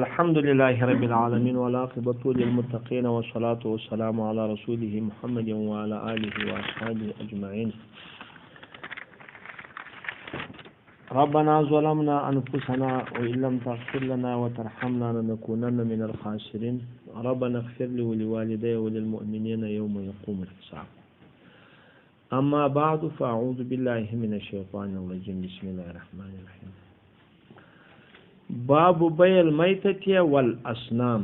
الحمد لله رب العالمين والعاقبة للمتقين والصلاة والسلام على رسوله محمد وعلى آله وأصحابه أجمعين. ربنا ظلمنا أنفسنا وإن لم تغفر لنا وترحمنا لنكونن من الخاسرين. ربنا اغفر لي ولوالدي وللمؤمنين يوم يقوم الحساب. أما بعد، فأعوذ بالله من الشيطان الرجيم. بسم الله الرحمن الرحيم. باب بيع الميتة والأصنام.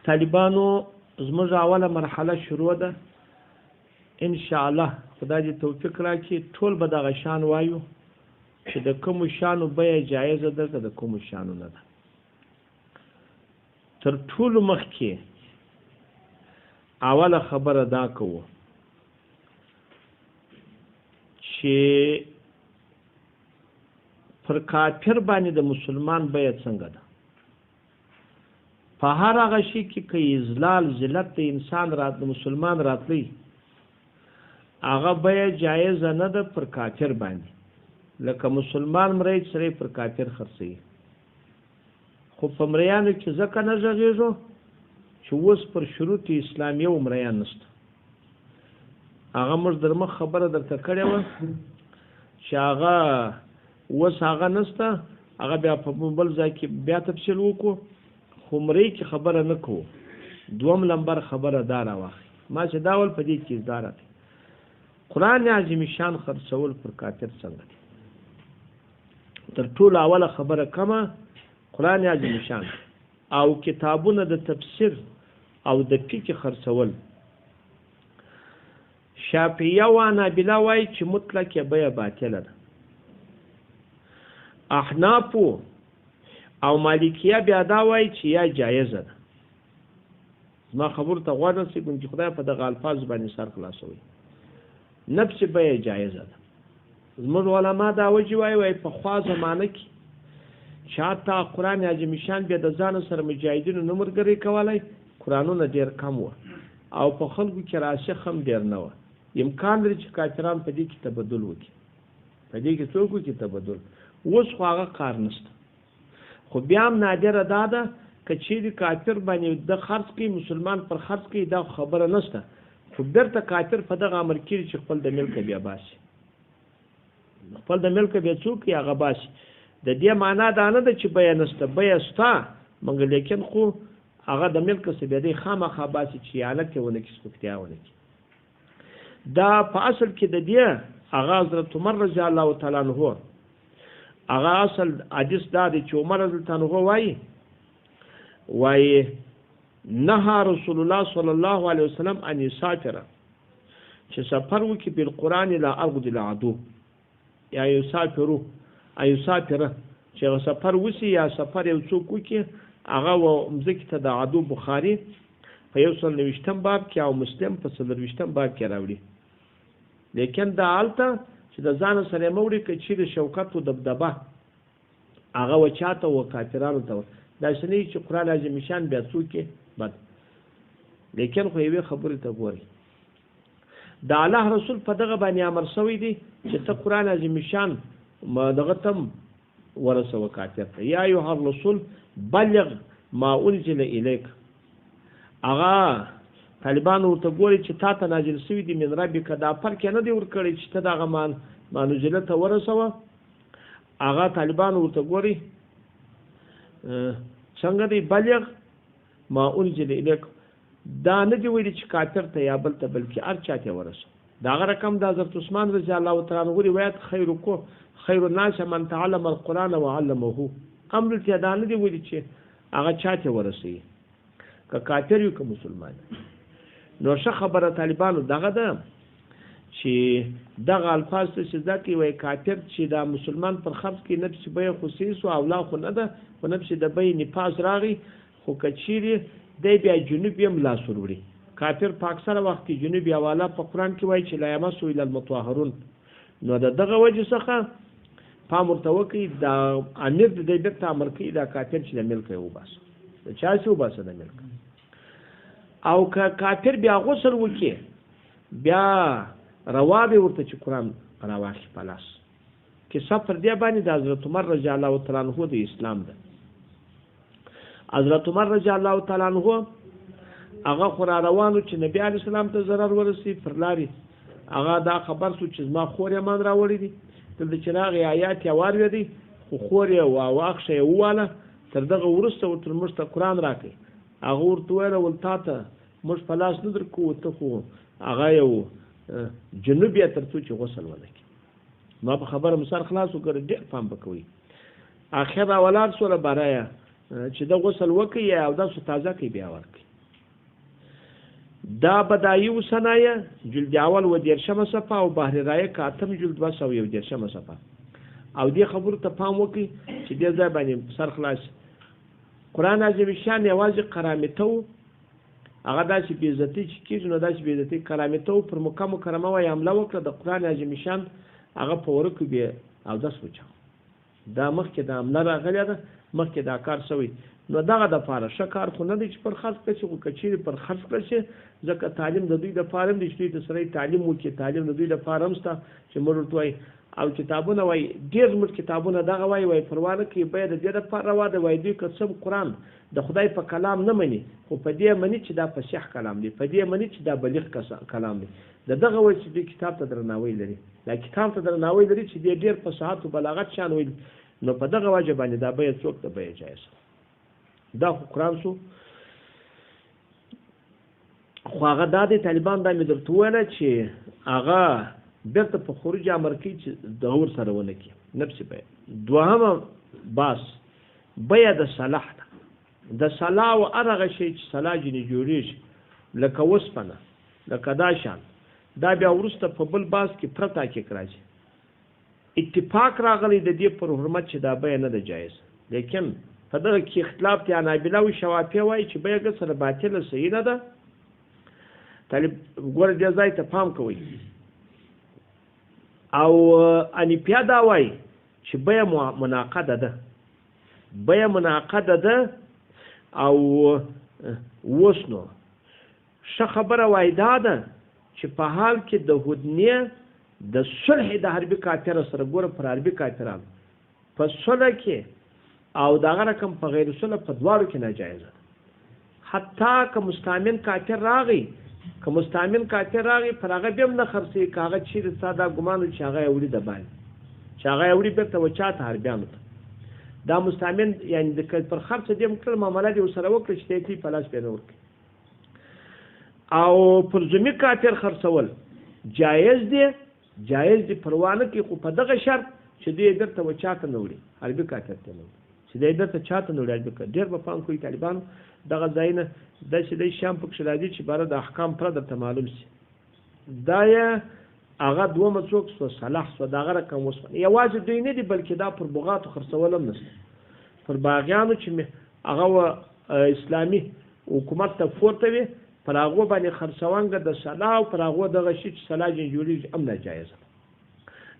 طالبانو، زموږ اوله مرحله شروع ده. ان شاء الله خدای دې توفیق راکړي، ټول به دغه شان وایو چې د کومو شیانو بیه جایزه ده که د کومو شیانو نه ده. تر ټولو مخکې اوله خبره دا کوو چې پر کافر باندې د مسلمان بیه څنګه ده. په هر هغه شي کې که اذلال ذلت د انسان رات د مسلمان راتلی، هغه بیه جایزه نه ده پر کافر باندې. لکه مسلمان مری سره پر کافر خرڅوي، خو په مریانو کې ځکه نه غږېږو چې اوس پر شروط اسلامیه و مریان نشته. هغه موږ در مخ خبره درته کړې وه چې هغه اوس هغه نشته، هغه بیا په بل ځای کې بیا تفصیل وکړو. خو مرۍ کې خبره نه کوو. دوم لمبر خبره دا راواخلي، ما چې دا ول په دې کې دا راته قرآن عظیم شان خرڅول پر کافر څنګه دی. تر ټولو اوله خبره کمه قرآن عظیم شان او کتابونه د تفسیر او د فقه خرڅول. شافعیه و حنابله وایي چې مطلق یې بیه باطله ده. احنافو او مالکیه بیا دا وایي چې یا جایزه ده. زما خبرو ته غوږ نسئ، ګوندې خدای په دغه الفاظ باندې سر خلاصوي. نفس بیه جایزه ده. زموږ علما دا وجې وایي، وایي پخوا زمانه کې چې حتی قرآن عظیم شان بیا د ځانه سره مجاهدینو نه ملګری کولی، قرآنونه ډېر کم وه او په خلکو کې راسخ هم ډېر نه وه. امکان لري چې کافران په دې کې تبدل وکړي، په دې کې څوک وکړي تبدل. اوس خو هغه کار نشته. خو بیا هم نادره دا ده که چیرې کافر باندې د خرڅ کوي، مسلمان پر خرڅ کوي، دا خبره نشته. خو بیرته کافر په دغه امر کېږي چې خپل د ملکه بیا باسي، خپل د ملکه بیا څوک کوي هغه باسي. د دې معنا دا نه ده چې بیه نشته، بیه شته، مګر لیکن خو هغه د ملک څخه بیا دی خامخا باسي چې اعانت یې ونه کړي، سپکتیا ونه کړي. دا په اصل کې د دې هغه حضرت عمر رضی الله تعالی عنه هغه اصل حدیث دا دی چې عمر رضی الله عنه وایي، وایي نهى رسول الله صلی الله علیه وسلم ان یسافر، چې سفر وکړي بالقرآن الى ارض العدو، یا یسافرو ان یسافر، چې هغه سفر وسي یا سفر یو څوک وکړي هغه و مځکې ته د عدو. بخاري په 129 باب کې او مسلم په 24 باب کې راوړي. لیکن دا هلته چې د ځانه سره یې مه وړي، که چیرې شوکت و دبدبه هغه و چا ته و کافرانو ته و، داسې نه وي چې قرآن عظیم شان بیا څوک یې بد. لیکن خو یوې خبرې ته ګورئ، د الله رسول په دغه باندې امر شوی دی چې ته قرآن عظیم شان دغه ته هم ورسوه کافر ته. یا ایها الرسول بلغ ما انزل الیک. هغه طالبان ورته ګوري چې تا ته نازل شوي دي من ربک، دا فرق یې نه دی ورکړی چې ته دغه ما نزله ته ورسوه. هغه طالبان ورته ګوري څنګه دی بلغ ما انزل الیک، دا نه دی ویلي چې کافر ته یا بل ته، بلکې هر چا ته ورسوه. دا هغه رقم د حضرت عثمان رضی الله تعالی عنه روایت، خیر الناس من تعلم القرآن وعلمه. هم دلته دا نه دی ویلي چې هغه چا ته ورسوي، که کافر یو که مسلمان. نو ښه خبره طالبانو دغه ده چې دغه الفاظ ته چې زده کړي، وایي کافر چې دا مسلمان پر خرڅ کړي نه پسې بیه خو صحیح سوه او لا خو نه ده، خو نه پسې د بیې نفاذ راغی، خو که چیرې دی بیا جنوب یې هم لاس وروړي. کافر په اکثره وخت کې جنوب حواله په قرآن کې وایي چې لا یمسو الا المطهرون. نو د دغه وجې څخه پام ورته وکړئ، دا امیر دې دی بېرته امر کوي دا کافر چې د ملکه یې وباسه، د چا چې وباسه د ملکه. او که کافر بیا غسل وکړي بیا روا دی ورته چې قرآن راواخلي په لاس. کیسه پر دې باندې د حضرت عمر رضی الله تعالی عنه د اسلام ده. حضرت عمر رضی الله تعالی عنه هغه خو را روانو چې نبی علیه السلام ته ضرر ورسي پر لارې هغه دا خبر سو چې زما خور یې مان راوړي دي. دلته چې راغی آیات یې واورېدی، خو خور یې واخښه یې وواله. تر دغه وروسته ورته موږ ته قرآن راکړي. هغه ورته وویل ول تا ته موږ په لاس نه درکوو، ته خو هغه یو جنوب یې تر څو چې غسل ونه کړي. ما په خبره مو سر خلاص وکړ، ډېر پام به کوئ. اخر را ولاړ سوله برایه چې د غسل وکړي او داسو تازه کوي بیا ورکړي. دا بدایي و صنایع جلد اول و دېرشمه صفحه او بحر رایق اتم جلد 231 صفحه. او دې خبرو ته پام وکړئ چې دې ځای باندې سر خلاص. قرآن عظیم شان یوازې قرامطه و، هغه داسې بېعزتي چې کېږي نو داسې بېعزتي قرامطه و، پر مکه مکرمه وایي حمله وکړه، د قرآن عظیم شان هغه په ورکو بې اودس وچاوه. دا مخکې دا حمله راغلې ده، مخکې دا کار شوی. نو دغه دپاره ښه کار خو نه دی چې پر خرڅ کړه شي، خو که چیرې پر خرڅ کړه شي، ځکه تعلیم د دوی دپاره هم دی چې دوی ته سړی تعلیم وکړي، تعلیم د دوی دپاره هم شته چې موږ ورته وایي او کتابونه وایي، ډېر زموږ کتابونه دغه وایي، وایي پروا نه کوي، بیه د دې دپاره روا ده. وایي دوی که څه هم قرآن د خدای په کلام نه مني، خو په دې مني چې دا فصیح کلام دی، په دې مني چې دا بلیغ کلام دی. د دغه وایي چې دوی کتاب ته درناوی لري، دا کتاب ته درناوی لري چې دې ډېر فصاحت و بلاغت شان ویلي. نو په دغه وجه باندې دا بیه څوک د بیه جایز. دا خو قرآن سو. خو هغه دا دی طالبان دا مې درته وویله چې هغه بیرته په خروج امر کوي چې دغه ورسره ونه کړي نفسي بیه. دوهمه باس بیه د صلاح ده. د صلاح او هر هغه شی چې صلاح ځینې جوړېږي لکه وسپنه لکه دا شان، دا بیا وروسته په بل باس کې پرته تحقیق راځي. اتفاق راغلی د دې پر حرمت چې دا بیه نه ده جایز، لیکن په دغه کې اختلاف دی. حنابله او شوافیه وایي چې بیه ګه سره باطله صحیح نه ده. طالب ګوره دې ځای ته پام کوئ. او انیپیا دا وایي چې بیه منعقده ده، بیه منعقده ده. او اوس نو ښه خبره وایي دا ده چې په حال کې د هدنې د صلح د حربي کافر سره، ګوره پر حربي کافرانو په صلح کې او دغه رقم په غیر صلح په دواړو کې ناجایزه ده. حتی که مستامن کافر راغی، که مستامن کافر راغی پر هغه بیا هم نه خرڅوي، که هغه چیرې ستا دا ګمان و چې هغه یې وړي د باندې، چې هغه یې وړي بېرته و چا ته حربیانو ته. دا مستامن یعنې د پر خرڅه دې هم کړل، معامله دې ورسره وکړه چې دی ترې په لاس بیا نه ورکوي. او پر ذمي کافر خرڅول جایز دی، جایز دی پروا نه کوي، خو په دغه شرط چې دوی یې بېرته و چا ته نه وړي، حربي کافر ته نه وړي، چې دی بېرته چا ته نه وړي حربي کافر. ډېر به پام کوئ طالبانو دغه ځایونه داسې دی شیان پکښې راځي چې باره د احکام پره درته معلوم شي. دا یې هغه دومه څوک سوه، صلاح سوه، د هغه رقم وسوه. یوازې دوی نه دي بلکې دا پر بغاتو خرڅول هم نشته، پر باغیانو چې هغه اسلامي حکومت ته پورته وي پر هغو باندې خرڅونګه د صلاح او پر هغو دغه شي چې صلاح جن جوړېږي هم ناجایزه ده.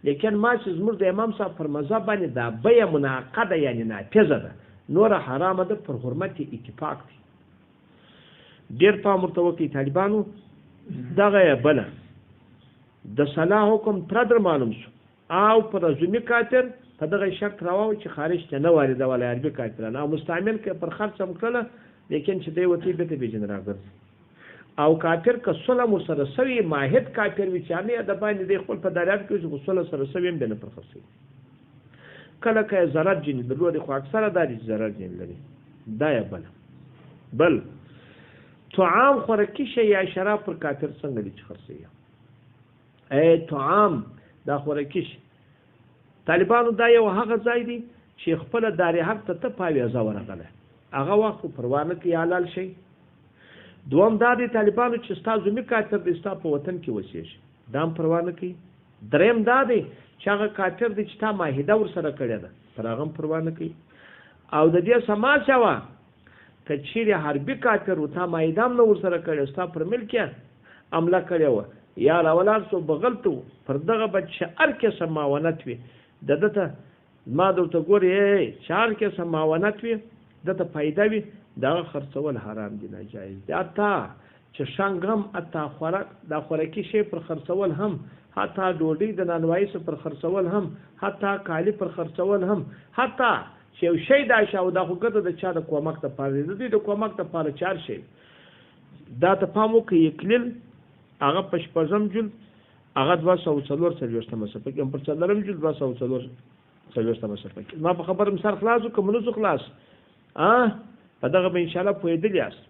لیکن ما چې زموږ د امام صاحب پر مذهب باندې دا بیه منعقده یعنې نافذه ده، نوره حرامه ده، پر حرمت یې اتفاق دی. ډېر پام ورته وکړئ طالبانو. دغه یې بله د صلاح حکم پره در معلوم شو. او پر ذمي کافر په دغه شرط روا و چې خارج ته نه واردولی عربي کافران، او مستعمل که پر خرڅ هم کړله لیکن چې دی وتی بیرته بې جن راګرځي. او کافر که صلح مو سره سوي ماهد کافر وي چې نه د باندې دی خپل په دریاب کې وي، خو صلح سره سوي هم بیا نه پر خرڅوي. کله که یې ضرر جنې درلودی، خو اکثره دا دي چې ضرر جنې لري. دا یې بله بل طعام خوراکي شی یا شراب پر کافر څنګه دي چې خرڅوي؟ ای طعام دا خوراکي شی طالبانو دا یو هغه ځای دی چې خپله دارې حق ته ته پاویزه ورغلی، هغه وخت خو پروا نه کوي حلال شي. دوم دا دی طالبانو چې ستا ذمي کافر دی ستا په وطن کې وسیږي، دا هم پروا نه کوي. دریم دا دی چې هغه کافر دی چې تا معاهده ورسره کړې ده، پر هغه هم پروا نه کوي. او د دې سما سوا که چیرې حربي کافر و تا معاهده هم نه ورسره کړې، ستا پر ملک یې حمله کړې وه یا راولاړ سو بغلته و، پر دغه به چې هر قسم معاونت وي د ده ته ما درته ګورې چې هر قسم معاونت وي ده ته فایده وي، دغه خرڅول حرام دي، ناجایز دي. حتی چې شنګ هم حتی خوراک دا خوراکي شی پر خرڅول هم حتی ډوډۍ د نانوایي څخه پر خرڅول هم، حتی کالي پر خرڅول هم، حتی چې یو شی دا شی او دا خو ګرده د چا د کومک دپاره دی، د دوی د کومک دپاره چې هر شی دا ته پام وکړئ. اکلیل هغه په شپږم جلد هغه 244 صفحه کې، پر څلورم جلد 244 صفحه کې. ما په خبره مې سر خلاص وکړ، که نه شو خلاص په دغه به انشاءالله پوهېدلي یاست.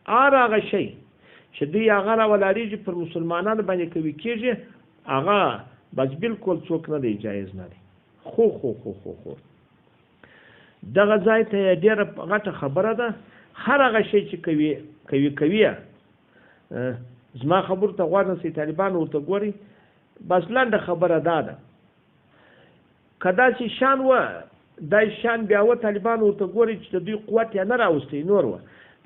هر هغه شی چې دوی هغه راولاړېږي پر مسلمانانو باندې کوي کېږي، هغه بس بالکل څوک نه دی، جایز نه دی. خو خو خو خو خو دغه ځای ته یې ډېره غټه خبره ده. هر هغه شی چې کوي کوي کوي، زما خبرو ته غوږ نسئ طالبان ورته ګورئ. بس لنډه خبره دا ده، که داسې شان وه، دا شان بیا وه، طالبان ورته ګورئ چې د دوی قوت یې نه راوستی نور وه.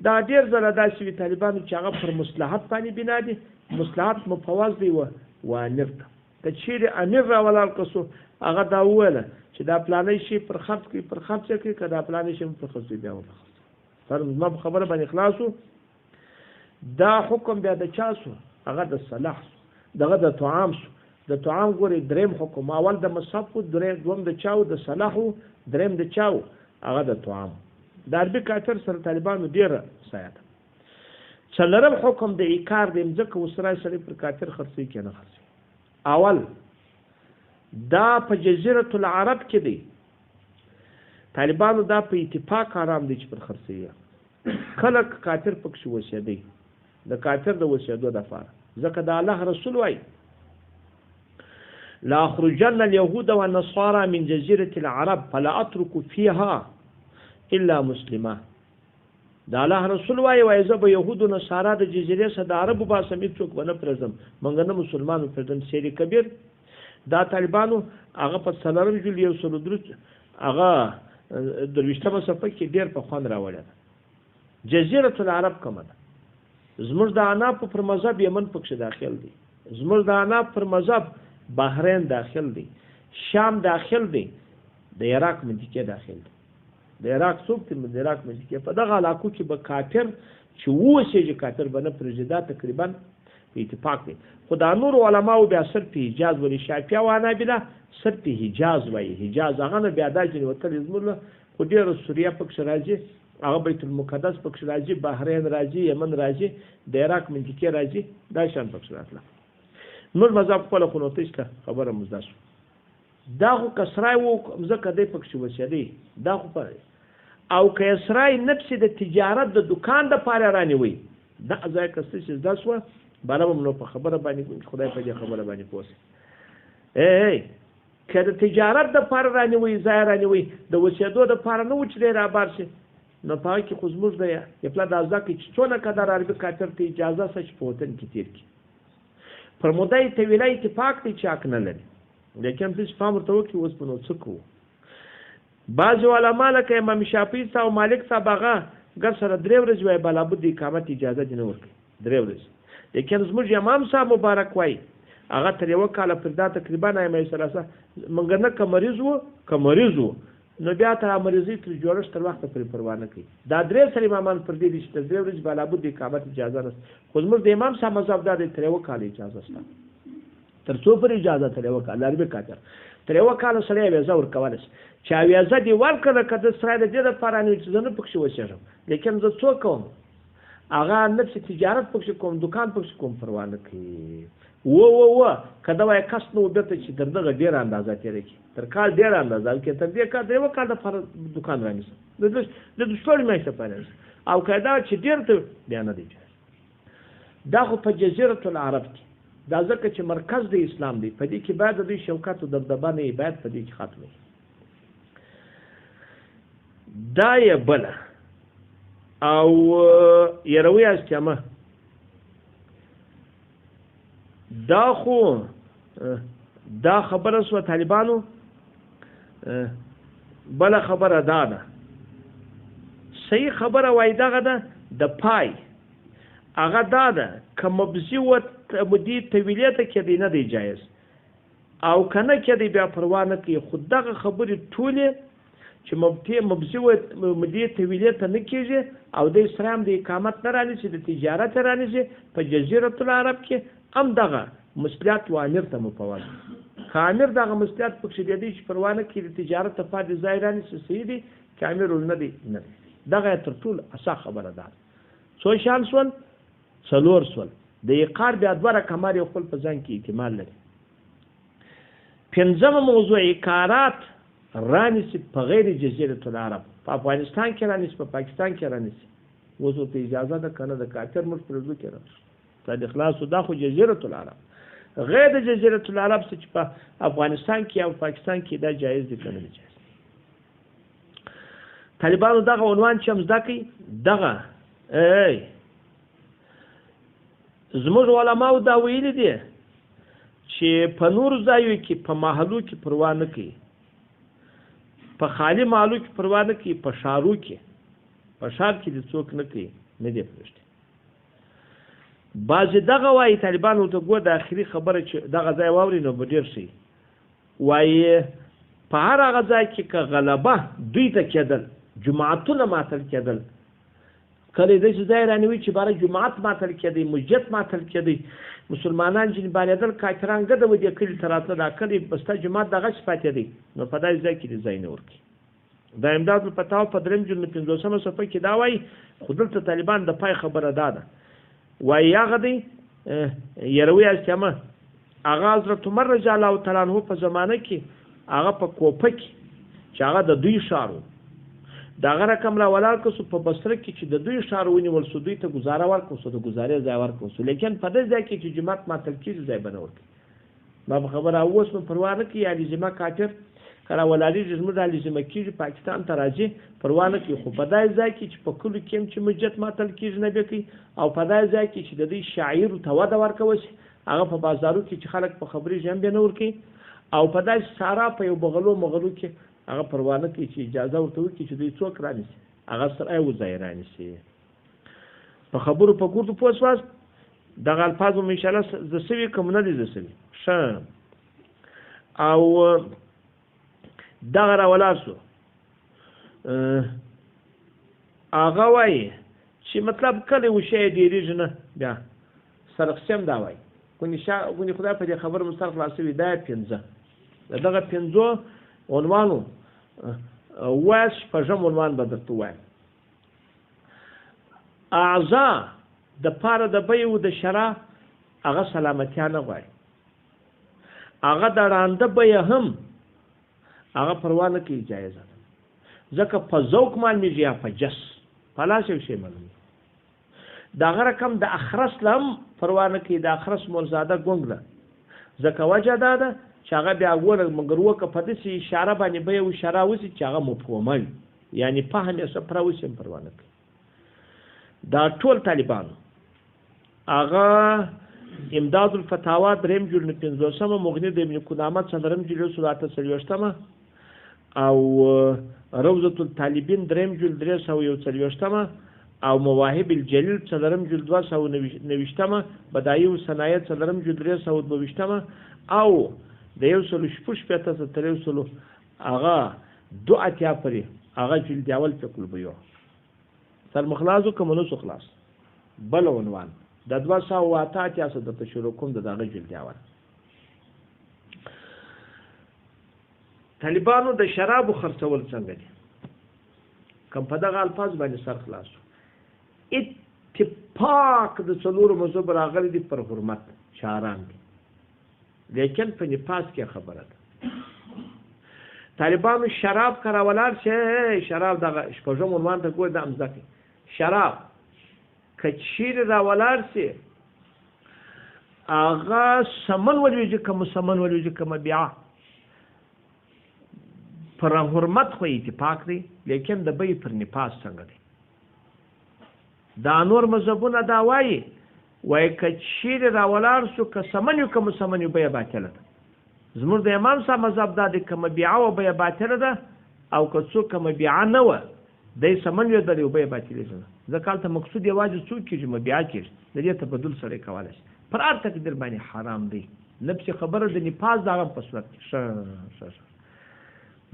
دا ډېر ځله داسې وي طالبانو چې هغه پر مصلحت باندې بنا دي، مصلحت مفوض دی و امیر ته. که چیرې امیر راولاړ که سو، هغه دا وویله چې دا پلانی شی پر خرڅ کړي، پر خرڅ یې کړي، که دا پلانی شی پر خرڅ کړي بیا ورته خرڅ کړي. سر زما په خبره باندې خلاص سو. دا حکم بیا د چا سو؟ هغه د صلاح سو، دغه د طعام سو. د طعام ګورې دریم حکم، اول د مصحف و، دوم د چا و؟ د صلاح و، دریم د چا و؟ هغه د طعام. د عربي کافر سره طالبانو ډېره سایه ده. څلورم حکم د ایکار دی، مځکه وسرای سړی پر کافر خرڅوي که نه خرڅوي. اول دا په جزیرة العرب کې دی، طالبانو دا په اتفاق حرام دی چې پر خرڅوي. کله که کافر پکښې وسېدی، د کافر د وسېدو دپاره، ځکه د الله رسول وایي لا أخرجن اليهود والنصارى من جزيرة العرب فلا أترك فيها إلا مسلمة. د الله رسول وایي، وایي زه به یهودو نصارا د جزیرې څخه د عربو باسم، هېڅوک به نه پرېږدم، مونږ نه مسلمان به پرېږدم. سیر کبیر دا طالبانو هغه په څلورم جلد 103 هغه 23مه صفحه کې ډېر په خوند راوړی ده. جزیرة العرب کومه ده؟ زموږ د عناب پر مذهب یمن پکښې داخل دی، زموږ د عناب پر مذهب بحرین داخل دی، شام داخل دی، د عراق منطقې داخل دی. د عراق څوک دی؟ د عراق منطقې په دغه علاقو کې به کافر چې ووسېږي کافر به نه پرېږدي. دا تقریبا په اتفاق دی. خو دا نور علماو بیا صرف په حجاز ولي، شافعي او حنابله صرف په حجاز وایي. حجاز هغه نه بیا دا ځینې وتلی زموږ له خو ډېره سوریه پکښې راځي، هغه بیت المقدس پکښې راځي، بحرین راځي، یمن راځي، د عراق منطقې راځي، دا شان پکښې راتله. نور مذهب خپله خو نو تشته خبره مو زده شوه. دا خو که سرای و مځکه دی پکښې وسېدی، دا خو په او که یې سرای نفسې د تجارت د دکان دپاره رانیوی، دا ځای که څه چې زده شوه بله به نو په خبره باندې خدای په دې خبره باندې پوه شي. ای که د تجارت دپاره رانیوی، ځای رانیوی، د وسېدو دپاره نه و چې دی رابار شي، نو په هغه کې خو زموږ دی یې پلا دا زده کړي چې څونه قدر عربي کافر ته اجازه سه چې په وطن کې تېر کړي. پر موده یې طویله اتفاق دی چې حق نه لري، لیکن داسې پام ورته وکړي. اوس به نو څه کوو؟ بعضې علما لکه امام شافعي صاحب او مالک صاحب هغه ګر سره 3 ورځې وایي بلابد د اقامت اجازه دې نه ورکوي، 3 ورځې. لیکن زموږ امام صاحب مبارک وایي هغه تر یوه کاله پر دا تقریبا ائمه ثلاثه مونږ نه که مریض و، که مریض و نو بیا تر مریضۍ تر جوړښت تر وخته پورې پروا نه کوي. دا 3 سره امامان پر دې دي چې تر 3 ورځې بلابد د اقامت اجازه نشته. خو زموږ د امام صاحب مذهب دا دی تر یوه کاله اجازه شته. تر څو پورې اجازه؟ تر یوه کاله. عربي کافر تر یوه کاله سړی اویزه ورکولی شي چې اویزه دې ورکړه، که د سړی د دې دپاره نه وي چې زه نه پکښې وسېږم، لیکن زه څو کوم هغه نفس تجارت پکښې کوم، دکان پکښې کوم، پروا نه کوي. و و و که دا وایي کس نه و بېرته چې تر دغه ډېره اندازه تېره کړي، تر کال ډېره اندازه کې تر دې کال د یوه کال دپاره دکان رانیسم، د شپږ میاشتې دپاره رانیسم، او که دا چې ډېر ته بیا نه دی جایز. دا خو په جزیرة العرب کې، دا ځکه چې مرکز د اسلام دی، په دې کې باید د دوی شوکت او دبدبه نه وي، باید په دې کې ختم وي. دا یې بله او یروي استعمه. دا خو دا خبره سوه طالبانو. بله خبره دا ده، صحیح خبره وایي دغه ده د پای هغه دا ده که مبزي و مدې طویلې ته کېدی نه دی جایز، او که نه کېدی بیا پروا نه کوي. خو دغه خبرې ټولې چې مبزي و مدې طویلې ته نه کېږي او دی سره هم د اقامت نه رانیسي، د تجارت رانیسي په جزیرة العرب کې هم دغه مصلحت و امیر ته مفوض. که امیر دغه مصلحت پکښې دی چې پروا نه کوي، د تجارت لپاره دې ځای رانیسي، صحیح دی. که امیر نه دی، نه دی. دغه تر ټولو اسا خبره ده. څو شیان سول؟ څلور سول. د اقار بیا دوه رقمه یو خپل په ځان کې احتمال لري. پنځمه موضوع، اقارات رانیسي په غیر جزیرة العرب، په افغانستان کې رانیسي، په پاکستان کې رانیسي. اوس ورته اجازه ده که نه؟ د کافر موږ پرېږدو کې رانیسي. دا د خلاصو دا خو جزیرة العرب، غیر د جزیرة العرب څه چې په افغانستان کې او پاکستان کې دا جایز دي که نه دي جایز؟ طالبانو دغه عنوان چې هم زده کړئ، دغه ای زموږ علماو دا ویلي دي چې په نورو ځایو کې په محلو کې پروا نه کوي، په خالي محلو کې پروا نه کوي، په ښارو کې، په ښار کې دې څوک نه کوي، نه دی پرېږدي. بعضې دغه وایي طالبان ورته ګوره د اخري خبره چې دغه ځای واوري نو به ډېر ښه. وایي په هر هغه ځای کې که غلبه دوی ته کېدل، جماعتونه ماتل کېدل، کله داسې ځای رانیوي چې باره جومات ماتل کېدی، مسجد ماتل کېدی، مسلمانان ځینې بارېدل، کافران ګده و دې کلي ته راتله، دا کلی بسته جومات دغسې پاتې دی، نو په داسې ځای کې دې ځای نه ورکوي. د امداد الفتاوا په دریم جلد 50مه صفحه کې دا وایي، خو دلته طالبان د پای خبره دا ده، وایي هغه دی یروي اسیامه، هغه حضرت عمر رضی الله تعالی عنه په زمانه کې هغه په کوفه کې چې هغه د دوی ښار و، د هغه رقم را ولاړ کړ سو په بصره کې چې د دوی ښار ونیول سو، دوی ته ګزاره ورکړل سو، د ګزارې ځای ورکړل سو، لیکن په دې ځای کې چې جومات ماتل کېږي ځای به نه ورکوي. ما په خبره اوس نو پروا نه کوي، علي ذمه کافر که را ولاړېږي زموږ علي ذمه کېږي، پاکستان ته راځي، پروا نه کوي. خو په داسې ځای کې چې په کلو کې هم چې مسجد ماتل کېږي نه به کوي، او په داسې ځای کې چې د دوی شاعرو ته وده ورکول شي، هغه په بازارو کې چې خلک په خبرېږي هم بیا نه ورکوي، او په داسې سارا په یو بغلو مغلو کې هغه پروا نه کوي چې اجازه ورته وکړي چې دوی څوک رانیسي، هغه سره یو ځای رانیسي. په خبرو په ګردو پوه سواست؟ دغه الفاظ مو انشاءالله زده سوي که مو نه دي زده سوي؟ ښه. او دغه راولاړ سو، هغه وایي چې مطلب کلی وشی ډېرېږي نه، بیا سرخسي هم دا وایي، ګونې خدای په دې خبره مو سر خلاصوي. دا پنځه د دغه پنځو عنوانو وایاست، شپږم عنوان به درته ووایم. اعضا د پاره د بیع او د شرا هغه سلامتیا نه غواړي، هغه د ړانده بیه هم هغه پروا نه کوي، جایزه ده، ځکه په ذوق معلومېږي یا په جس، په لاس یو شی معلومېږي. د هغه رقم د اخرس له هم پروا نه کوي، د اخرس مورزاده ګونګ له، ځکه وجه دا ده چې هغه بیا ګوره مګر وکه په داسې اشاره باندې بیه او شرا وسي چې هغه مفهومه وي، یعنې فهم یې څه پره وسي هم پروا نه کوي. دا ټول طالبانو هغه امداد الفتاوا دریم جلد 50مه، مغني د ابن قدامه څلورم جلد 148مه، او روضة الطالبین دریم جلد 341مه، او مواهب الجلیل څلورم جلد 229مه، بدایع الصنایع څلورم جلد 322مه، او د 166 څخه تر 182 پورې هغه جلد اول فقه البیوع. سر مخلاصو که منوسو خلاص. بل عنوان د 288 څخه درته شروع کوم د دغه جلد اول. طالبانو د شرابو خرڅول څنګه دي؟ کم په دغه الفاظ باندې سر خلاص. اتفاق د څلورو مذهب راغلي دي پر حرمت چې حرام دي، لیکن په نفاس کې خبره ده. طالبانو شراب که راولاړ شي، شراب دغه شپږم عنوان ته ګوره، دا هم زده کړئ. شراب که چیرې راولاړ شي هغه سمن ولوېږي که مسمن ولوېږي که مبیعه، پر حرمت خو اتفاق دی، لیکن د بیع پر نفاس څنګه دی؟ دا نور مذهبونه دا وایي، وایي که چیرې راولاړ سو که سمن یو که مسمن یو بیه باطله ده. زموږ د امام صاحب مذهب دا دی که مبیعه وه بیه باطله ده، او که څوک که مبیعه نه وه دی سمن لوېدلی و بیه باطلېږي نه، ځکه هلته مقصود یوازې څوک کېږي، مبیعه کېږي، د دې تبدل سړی کولی شي. پر هر تقدیر باندې حرام دی، نفس خبره د نفاذ د هغه په صورت کې. ښه ښه ښه.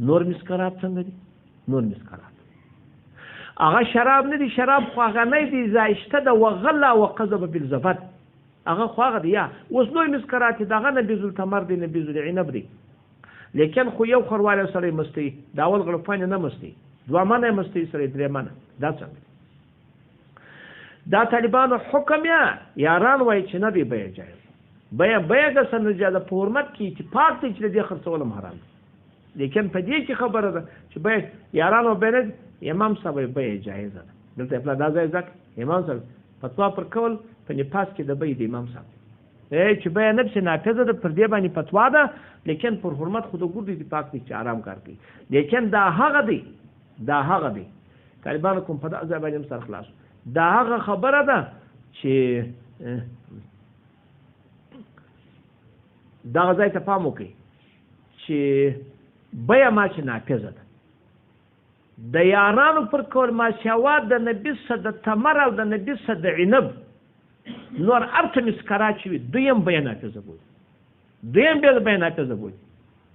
نور مسکرات څنګه دي؟ نور مسکرات هغه شراب نه دي، شراب خو هغه نه دي زایشته د وغلا وقذب بالزبد، هغه خو هغه دی. یا اوس نور مسکرات دي، دغه نبیذ التمر دی، نبیذ العنب دی، لیکن خو یو خرواله سړی مستي، د اول غړپان نه مستي، دوه منه مستي سړی، درې منه. دا څنګه دا طالبانو حکم یا یاران وایي چې نه دی بیه جایز، بیه بیه د سره جایز، په حرمت کې اتفاق دی چې د دې خرڅول هم حرام دی، لیکن په دې کې خبره ده چې بیه یارانو بیه نه، امام صاحب بیه جایزه ده. دلته پلا دا ځای ځکه امام صاحب فتوا پر کول په نفاس کې د بیې د امام صاحب چې بیه نفس نافذه ده، پر دې باندې فتوا ده، لیکن پر حرمت خو د ګردو اتفاق دی چې حرام کار کوي، لیکن دا هغه دی، دا هغه دی طالبانو کوم په دا ځای باندې هم سر خلاص، دا هغه خبره ده چې دغه ځای ته پام وکړئ چې بیه ما چې نافذه ده، د یارانو پر کول ما سوا د نبي څه د تمر او د نبي څه د عنب نور هر څه مسکرات چې وي دوی هم بیه نافذه بولي، دوی هم بیه نافذه بولي.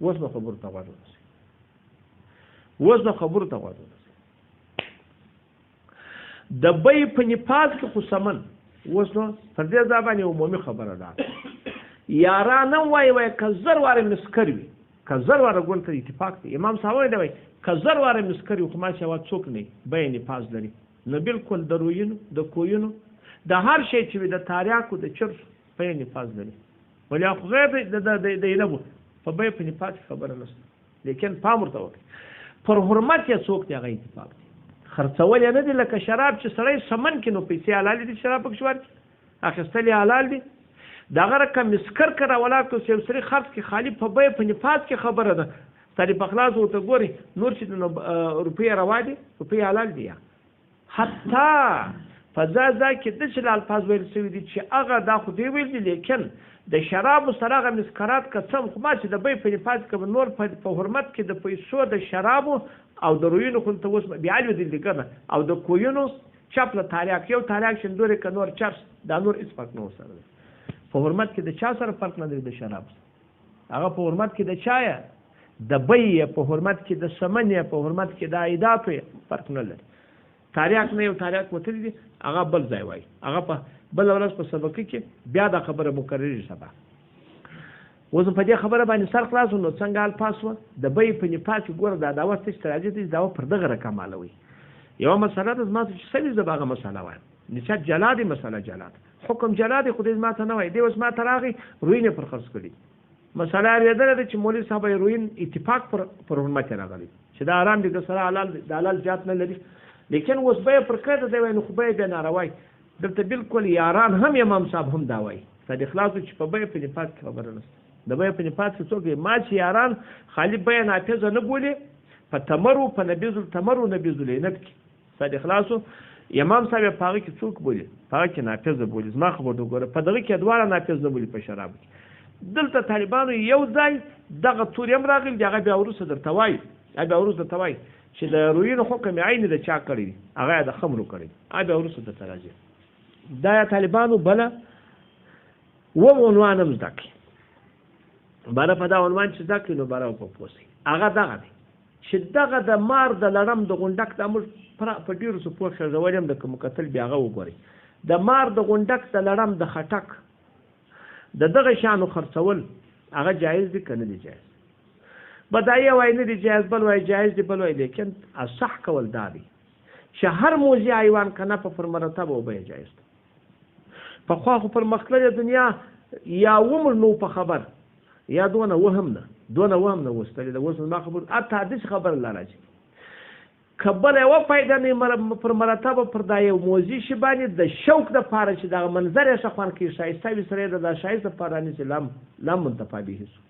اوس به خبرو ته غوږ ونیسئ، اوس به خبرو ته غوږ ونیسئ. د بیې په نفاذ کې خو سمن اوس نو پر دې ځای باندې عمومي خبره ده، یاران هم وایي وایي که زر واره مسکر وي، که زر واره ګل ته اتفاق دی، امام صاحب وایي وایي که زر واره مسکر وي خو ما سوا څوک نه بیې نفاذ لري، نو بالکل د رویینو د کویونو د هر شی چې وي د تاریاکو د چرسو بیې نفاذ لري، ولې خو غیر د عنبو په بیې په نفاذ کې خبره نشته، لیکن پام ورته وکړئ پر حرمت یې څوک دی هغه اتفاق دی، خرڅول یې نه دي لکه شراب چې سړی سمن کړي نو پیسې حلال دي، شراب پکې ورکړي اخیستل یې حلال دي، دغه رقم مسکر که راولاړ کړو چې یو سړي خرڅ کړي خالي په بیه په نفاذ کې خبره ده، سړي په خلاص ورته ګوري نور چې نو روپۍ روا دي، روپۍ حلال دي. یا حتی په ځای ځای کې داسې له الفاظ ویل شوي دي چې هغه دا خو دوی ویل دي، لیکن د شرابو سره هغه مسکرات که څه هم خو ما چې د بیې په نفاذ کې به نور په حرمت کې د پیسو د شرابو او د رویونو خو دلته اوس بیا لوېدلي دي که نه، او د کویونو چپ له تاریاک یو تاریاک شندورې که نور چرس دا نور هېڅ فرق نه ورسره دی. په حرمت کې د چا سره فرق نه لري؟ د شراب سره. هغه په حرمت کې د چا یې؟ د بیې په حرمت کې د سمن یې، په حرمت کې د عایداتو یې فرق نه لري. تاریاک نه یو تاریاک وتلی دي هغه بل ځای وایي، هغه په بله ورځ په سبقي کې بیا دا خبره مکررېږي سبا. اوس په دې خبره باندې سر خلاص نو څنګه الفاظ وه د بیې په نفاذ کې ګوره دا دعوه څه چې راځي چې دعوه پر دغه رقم مالوي. یوه مسله ده زما څه چې سوي زه به هغه مسله وایم، نسبت جلا دی، مسله جلا ده، حکم جلا دی، خو دی زما ته نه وایي، دی اوس ما ته راغی روین یې پر خرڅ کړي. مسله اورېدلې ده چې مولوي صاحب یې روین اتفاق پر حرمت یې راغلی چې دا حرام دی، د سره حلال دی، د حلال زیات نه لري، لیکن اوس بیه پر کړې ده، دی وایي نو خو بیه بیا ناروا وي. دلته بالکل یاران هم امام صاحب هم دا وایي ستا خلاص چې په بیه په نفاذ کې خبره نشته، د بیه په نفاذ کې څوک ما چې یاران خالي بیه نافذه نه بولي په تمرو په نبیذ التمر و نبیذ العنب کې ستا خلاص امام صاحب په هغه کې څوک بولي؟ په هغه کې نافذه بولي. زما خبر ته وګوره په دغه کې دواړه نافذ نه بولي په شرابو کې. دلته طالبانو یو ځای دغه توري هم راغلي دي، هغه بیا وروسته درته وایي، هغه بیا وروسته درته وایي چې د رویینو حکم یې عین د چا کړی دی، هغه یې د خمرو کړی دی، هغه بیا وروسته درته راځي. دا یا طالبانو بله اووم عنوان هم زده کړي، بله په دا عنوان چې زده کړي نو بله په پوه شئ. هغه دغه دی چې دغه د مار د لړم د غونډک دا موږ په ډېرو څه پوه ښځولې هم د کوم کتل بیا هغه وګورئ. د مار د غونډک د لړم د خټک د دغه شیانو خرڅول هغه جایز دي که نه دي جایز؟ بدایي وایي نه دي جایز، بل وایي جایز دي، بل وایي، لیکن اصح کول دا دی چې هر موضع حیوان که نه په پر مرتبه وبه جایز ده. پخوا خو پرمختللې دنیا یا ومر نو په خبر یا دونه وهم نه، دونه وهم نه وستلې ده. اوس زما خبر حتی داسې خبره لا راځي که بله یوه فایده نه پر مرتبه پر دا یو موضع شي باندې د شوق دپاره چې دغه منظر یې ښه خوند کوي ښایسته وي سړی د دا ښایست دپاره رانیسي، لام لام منتفع به سو،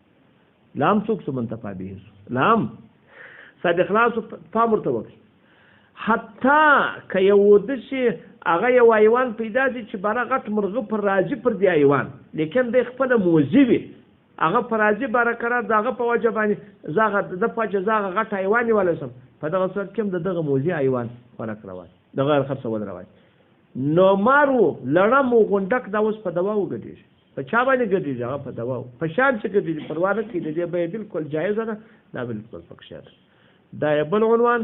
لام څوک سو منتفع به سو، لام صاحب اخلاص پام ورته وکړي. حتی که یو داسې هغه یو حیوان پیدا شي چې باره غټ مرغه پر راځي پر دې حیوان، لیکن دی خپله موضع وي، هغه پر راځي باره قرار د هغه په وجه باندې زه هغه د ده په وجه زه هغه غټ حیوان نیولی شم، په دغه صورت کې هم د دغه موضع حیوان خوراک روا دی، د غیر خرڅول روا دی. نو مار و لړم و غونډک دا اوس په دوا وګډېږي، په چا باندې ګډېږي؟ هغه په دوا په شان چې ګډېږي پروا نه کوي، د دې بیه بالکل جایزه ده، دا بالکل پکښې ده. دا یې بل عنوان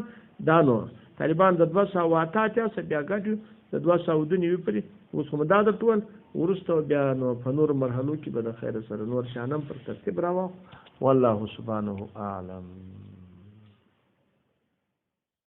دا نو طالبان د 288 څخه بیا ګډ یو د 292 پورې. اوس خو مو دا درته وویل، وروسته بیا نو په نورو مرحلو کې به د خیره سره نور شیان هم پر ترتیب راواخلو. والله سبحانه اعلم.